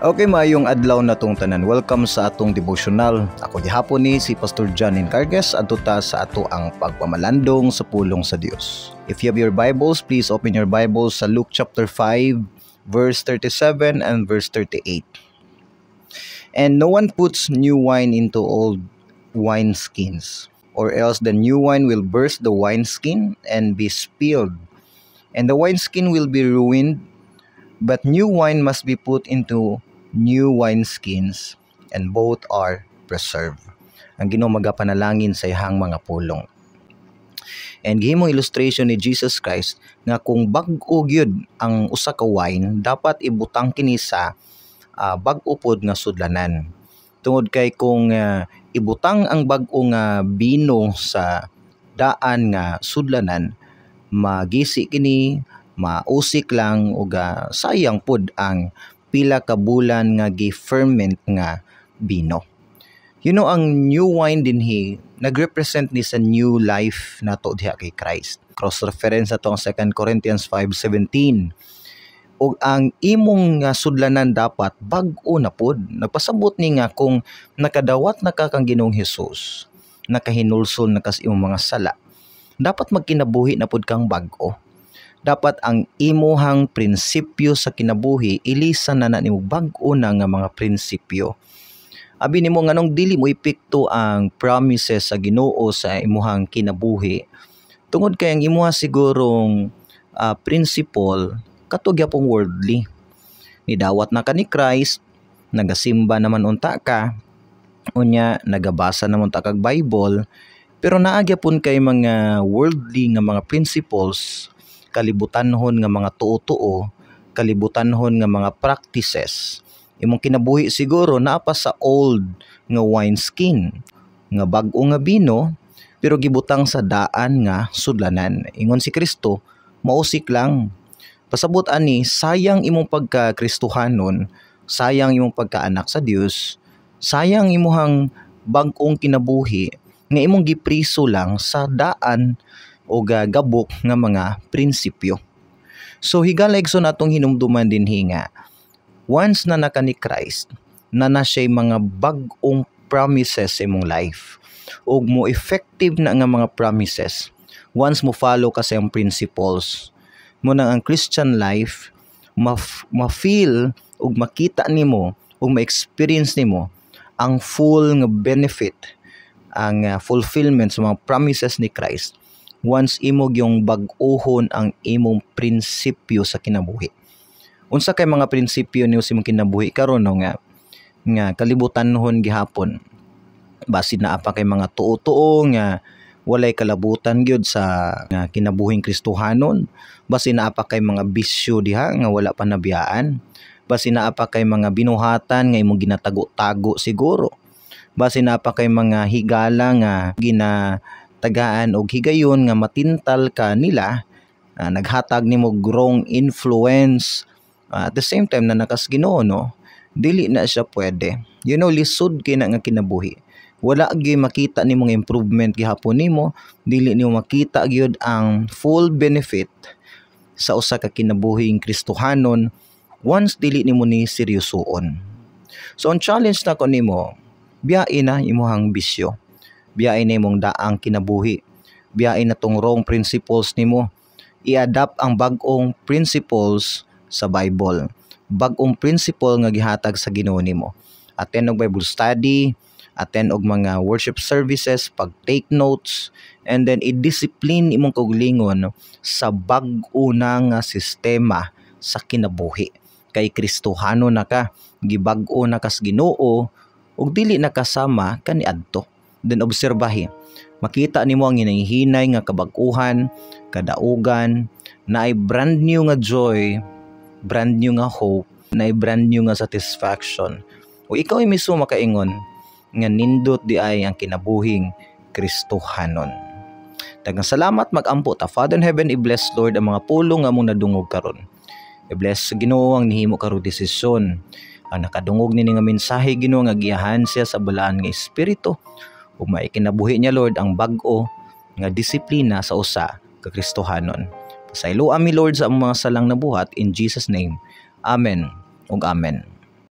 Okay, maayong adlaw na tong tanan. Welcome sa atong devotional. Ako gihapon ni si Pastor John Encargues, adto ta sa ato ang pagpamalandong sa pulong sa Dios. If you have your Bibles, please open your Bibles sa Luke chapter 5, verse 37 and verse 38. "And no one puts new wine into old wineskins, or else the new wine will burst the wineskin and be spilled, and the wineskin will be ruined. But new wine must be put into new wineskins, and both are preserved." Ang Ginoo magapanalangin sa iyang mga pulong. And gihimong illustration ni Jesus Christ nga kung bag-o gyud ang usa ka wine, dapat ibutang kini sa bag-o pod nga sudlanan. Tungod kay kung ibutang ang bag-o nga bino sa daan nga sudlanan, magisi kini, mausik lang ug sayang pod ang pila ka bulan nga gi-ferment nga bino. Ang new wine dinhi nagrepresent ni sa new life nato diha kay Christ. Cross reference ato ang 2 Corinthians 5:17. Ug ang imong nga sudlanan dapat bag-o na pod. Nagpasabot ni nga kung nakadawat na ka kang Ginoong Hesus, nakahinulsol na ka sa imong mga sala, dapat magkinabuhi na pod kang bag-o. Dapat ang imuhang prinsipyo sa kinabuhi ilisan na na nimo, bag-o na nga mga prinsipyo. Abi nimo, nganong dili mo epekto ang promises sa Ginoo sa imuhang kinabuhi? Tungod kay ang imuha sigurong principle kato gyapong worldly. Nidawat na ka ni Christ, nagasimba naman unta ka, unya nagabasa naman ta kag Bible, pero naa gyapon kay mga worldly nga mga principles, kalibutanhon nga mga tuo-tuo, kalibutanhon nga mga practices. Imong kinabuhi siguro naa pa sa old nga wineskin, nga bag-o nga bino pero gibutang sa daan nga sudlanan. Ingon si Kristo, mausik lang. Pasabot ani, sayang imong pagka-Kristohanon, sayang imong pagkaanak sa Dios, sayang imuhang bag-ong kinabuhi nga imong gipriso lang sa daan o gabok nga mga prinsipyo. So higala, igsoon, atong hinumduman dinhi nga once na naka ni Christ, na na siya'y mga bag-ong promises sa imong life ug mo effective na nga mga promises once mo follow ka sa iyang principles mo. Nang ang Christian life, ma-feel ug makita nimo ug ma-experience nimo ang full nga benefit, ang fulfillment sa mga promises ni Christ once imo gyung bag-ohon ang imong prinsipyo sa kinabuhi. Unsa kay mga prinsipyo nimo sa imong kinabuhi karon, no, nga kalibutanhon gihapon? Basin naa pa kay mga tuo-tuo nga walay kalabutan gyud sa nga kinabuhing Kristohanon. Basin naa pa kay mga bisyo diha nga wala pa nabiyaan. Basin naa pa kay mga binuhatan nga imong ginatago-tago siguro. Basin naa pa kay mga higala nga ginatagaan og higayon nga matintal ka nila, naghatag nimo wrong influence. At the same time na nakas Ginoo, no, dili na siya pwede. Lisod kay na nga kinabuhi. Wala gyud makita nimo nga improvement gihapon nimo, dili nimo makita gyud ang full benefit sa usa ka kinabuhing Kristohanon once dili nimo ni seryosoon. So ang challenge nako nimo, biyain na imuhang bisyo. Biyain na imong daang kinabuhi. Biyain na tong wrong principles nimo. I-adapt ang bag-ong principles sa Bible. Bag-ong principle nga gihatag sa Ginoo nimo. Attend og Bible study, attend og mga worship services, pag take notes, and then i-discipline imong kaugalingon sa bag-o na nga sistema sa kinabuhi. Kay Kristohano na ka, gibag-o na kas Ginoo ug dili na kasama kaniadto. Then obserbahi, makita nimo ang hinay-hinay nga kabag-uhan, kadaugan, naay brand new nga joy, brand new nga hope, naay brand new nga satisfaction. O ikaw ay mismo makaingon nga nindot di ay ang kinabuhing Kristohanon. Daghang salamat, mag-ampo ta. Father in heaven, i-bless, Lord, ang mga pulong nga among nadungog karon. I-bless sa Ginoo ang nihimo karon desisyon. Ang nakadungog nini nga mensahe, Ginoo, nga giyahan siya sa balaan nga espiritu ug maikinabuhi niya, Lord, ang bag-o nga disiplina sa usa ka Kristohanon. Pasayloa mi, Lord, sa among mga salang nabuhat, in Jesus' name. Amen ug amen.